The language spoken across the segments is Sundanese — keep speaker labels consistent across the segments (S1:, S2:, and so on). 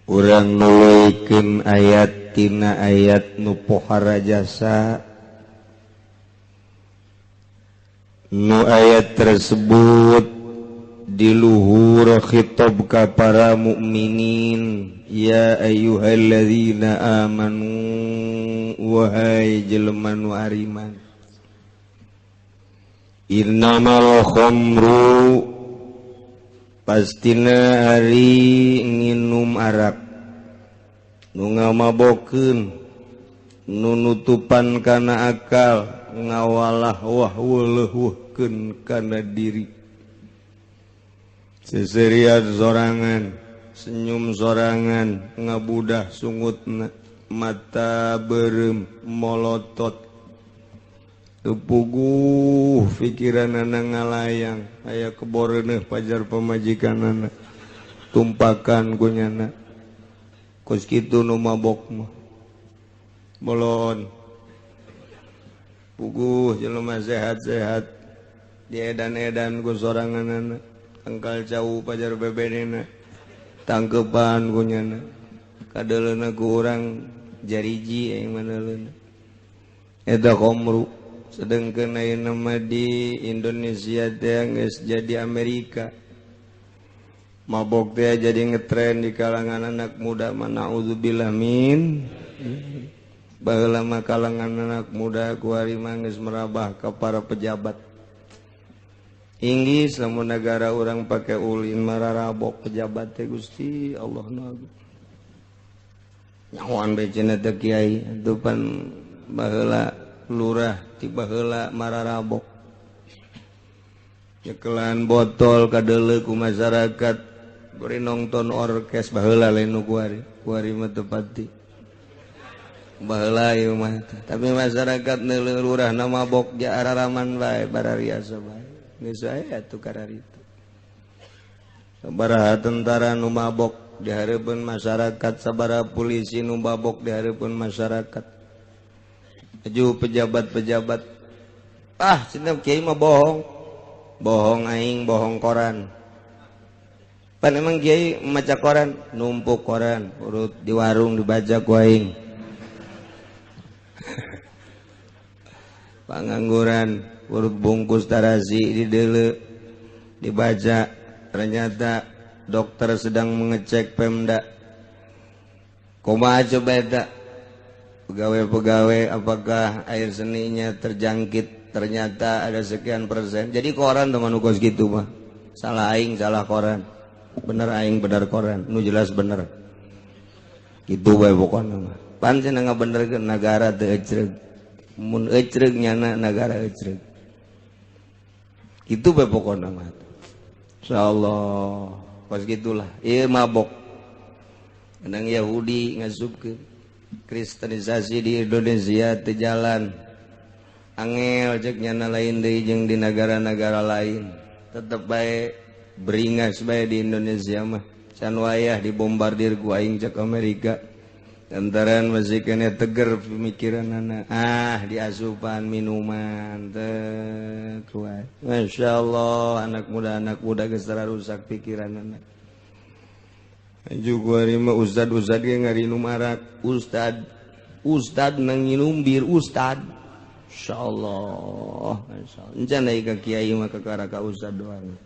S1: Urang nuluykeun ayat tina ayat nu pohara jasa, nu ayat tersebut di luhur khitab ka para mukminin, ya ayyuhalladzina amanu, wahai jelema nu ariman, innamal khamru, pastina ari nginum arak nu ngamabokeun, nu nutupan kana akal, ngawalah wah weuleuhkeun kana diri, seserian sorangan, senyum sorangan, ngabudah sungutna, mata berem molotot, puguh pikiranana ngalayang, aya keboreuneuh pajar pamajikanana, tumpakan ku nyana, kos kitu nu mabok mah bolon. Puguh jelema sehat-sehat diedan-edan ku soranganana, tangkal cau pajar bebenena, tangkepan ku nyana, kadeuleuna ku urang jariji aing manaleuna eta khamru. Sedangkan ayeuna mah di Indonesia teh geus jadi Amerika, mabok teh jadi ngetren di kalangan anak muda. Naudzubillah min. Baheula mah kalangan anak muda, kuari mah geus merabah ka para pejabat. Inggris lamun negara urang pake ulin mararabok pejabat teh. Gusti Allah nu agung, nyahoan bae cenah teh kiai atuh pan baheula lurah ti baheula mararabok, nyekelan botol kadeuleu ku masyarakat bari nongton orkes. Baheula, lain nu kuari. Kuari mah teu pati, baheula ieu mah. Tapi masyarakat neuleuh lurahna mabok ja araraman bae, barariasa bae, geus aya atuh kararitu. Sabaraha tentara nu mabok di hareupeun masyarakat, sabaraha polisi nu mabok di hareupeun masyarakat, aju pejabat-pejabat. Ah, cenah kiai mah bohong. Bohong aing, bohong koran. Pan emang kiai maca koran, numpuk koran urut di warung dibaca ku aing. Pangangguran urut bungkus tarasi di deuleu dibaca. Ternyata dokter sedang mengecek Pemda. Kumaha coba eta pegawai-pegawai, apakah air seninya terjangkit? Ternyata ada sekian persen. Jadi koran teman kos gitu mah salah aing, salah koran, bener aing, bener koran, nu jelas bener gitu bae pokona mah. Pan cenah ngabenerkeun negara teu ecreug, mun ecreug nyana negara ecreug, gitu bae pokona mah. Insyaallah pas gitulah ieu mabok. Endang Yahudi ngasupkeun kristenisasi di Indonesia teu jalan, angel cek nyana, lain deui jeung di negara-negara lain, tetep bae beringas bae di Indonesia mah. Can wayah dibombardir ku aing cek Amerika, lantaran masih kena teger pemikiranana. Ah, diasupan minuman teh kuat. Masya Allah, anak muda, anak muda geus rusak pikiranana. Juga mah ustad, ustad ge ngarinum arak, ustad, ustad nang nginum bir, ustad. Insyaallah, insyaallah encan deui ka kiai mah, kakara ka ustad doang.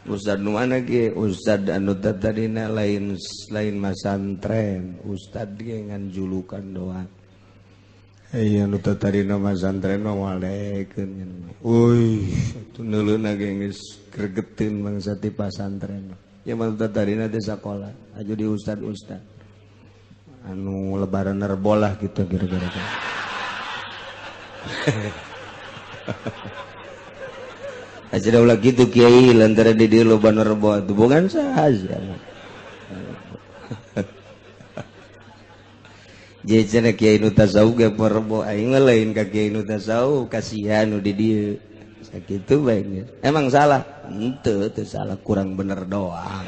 S1: Ustad nu mana ge? Ustad anu tadina lain, lain masantren. Ustad ge ngan julukan doang. Aya nu tadina masantren mah walekeun. Uy, atuh neuleuna ge geus gregeteun bangsa ti pasantren. Ya mah tadina teh sakola aju di ustad, ustad anu lebaran nerbolah gitu kira-kira. Aja ulah gitu kiai, lantaran di dieu loba nerbo itu bukan sahaja. Jadi cenah kiai nu tasawuf ge rebo, aing mah lain ka kiai nu tasawuf, kasihan nu di dieu. Sakitu bae. Emang salah? Henteu, teu salah, kurang bener doang.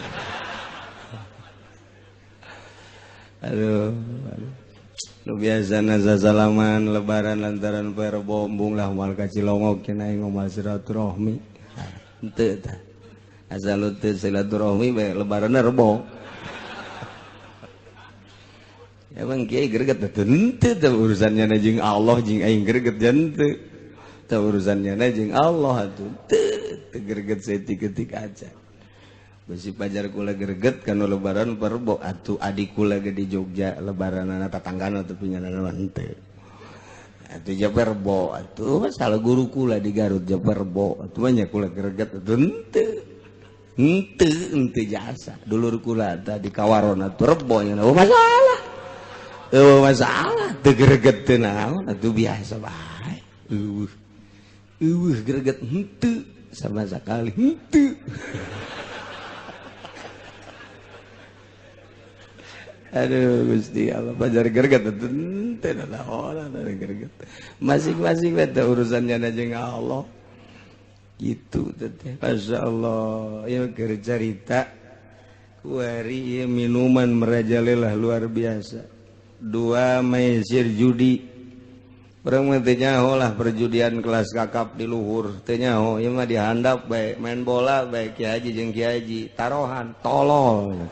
S1: Aduh, aduh. Nu biasana sasalaman lebaran lantaran poe Rebo embung lah moal ka Cilongok cenah aing moal silaturahmi. Henteu tah. Asal teu silaturahmi bae lebaranna Rebo. Emang kiai greget teh henteu teh urusannya na jeung Allah jeung aing greget henteu. Teh urusannya na jeung Allah atuh teu greget saeutik-eutik aja. Besi pajar kula greget kana lebaran perbo atuh adik kula ge di Jogja lebaranana tatanggana teu pinyanana mah henteu. Atuh japerbo atuh masalah guru kula di Garut japerbo atuh mah nya kula greget atuh henteu. Henteu henteu jasa dulur kula tah di Kawaron atuh rebo nya masalah. Eueuh masalah teu greget teu naon atuh biasa bae. Eueuh. Eueuh greget henteu sama sekali henteu. Aduh Gusti Allah pajar greget atuh henteu naon greget. Masing-masing teh urusannya jeung Allah. Gitu teteh. Masya Allah ya keur carita kuari minuman merajalela luar biasa. Dua maisir judi. Urang mah teu nyaho lah perjudian kelas kakap di luhur teu nyaho ieu mah dihandap bae main bola bae kiai haji jeung kiai haji tarohan tolol.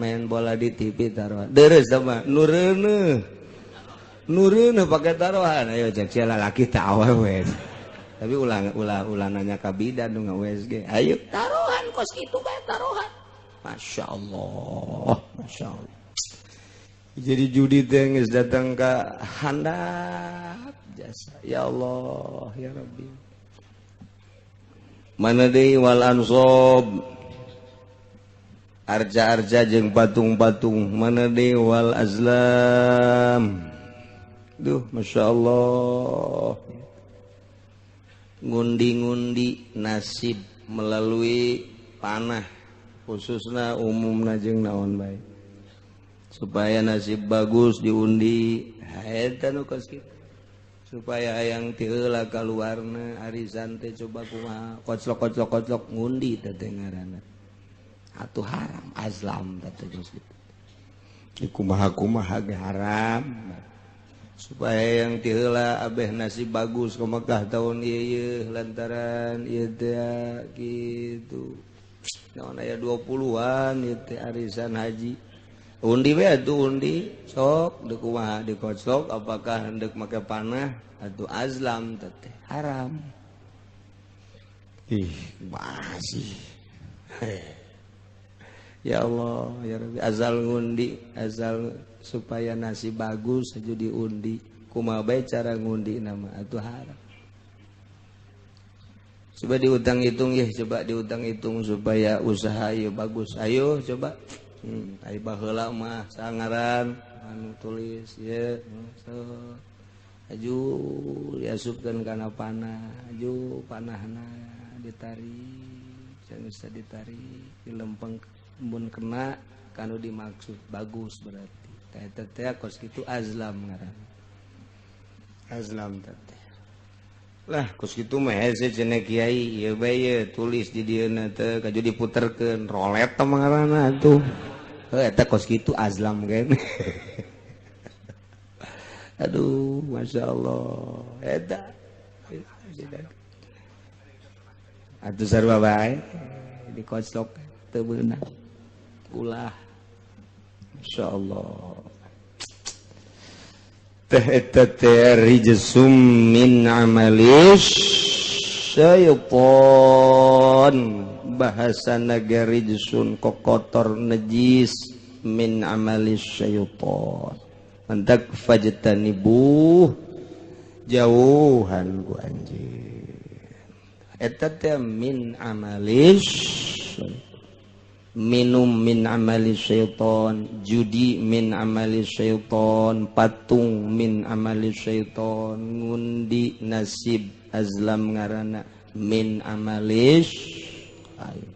S1: Main bola di TV tarohan. Deres sama nureuneuh. Nureuneuh pake tarohan. Ayo cek sia lalaki teh awewe. Tapi ulah ulah ulah nanya ka bidan nu nga-USG. Ayo taruhan kos kitu bae taruhan. Masya Allah, Masya Allah. Jadi judi teh geus datang ka handap jasa. Ya Allah, ya Rabbi. Mana deui wal ansob. Arca-arca jeung patung-patung. Mana deui wal azlam. Duh, Masya Allah. Ngundi-ngundi nasib melalui panah khususna umumna jeung naon bae supaya nasib bagus diundi eta nu kos kitu supaya hayang ti heula kaluarna arisan teh coba kumaha koclok-koclok-koclok ngundi teh teh ngaranna atuh haram azlam teh teh kos kitu kumaha-kumaha ge haram supaya yang tiheula abeh nasib bagus ke Mekah tahun ieu lantaran ieu teh gitu naon aya 20-an ieu teh arisan haji undi we atuh undi sok deuk kumaha dikoclok apakah hendeuk make panah atuh azlam teh haram ih masih ya Allah ya Rabbi azal ngundi azal supaya nasib bagus saja diundi kumaha bae cara ngundi nama atuh haram coba diutang hitung ya coba diutang hitung supaya usaha ieu bagus ayo coba ai baheula mah sangaran anu tulis ye aju diasupkeun kana panah aju panahna ditarik geus ditarik dilempeng mun kena kanu dimaksud bagus berarti eta teh kos kitu azlam ngaranna azlam teh lah kos kitu mah hese cenah kiai ieu bae ye tulis di dieuna teh kaju diputerkeun rolet teh ngaranna atuh heuh eta kos kitu azlam kan. Aduh masyaallah eta atuh sarua bae dikoclok teu beunang ulah insyaallah teh eta teh rijsum min amalis syaiton bahasa naga rijsun kokotor najis min amalis syaiton mantak fajtanibuh jauhan ku anjing eta teh min amalis minum min amali syaiton, judi min amali syaiton, patung min amali syaiton, ngundi nasib azlam ngarana min amali syaiton.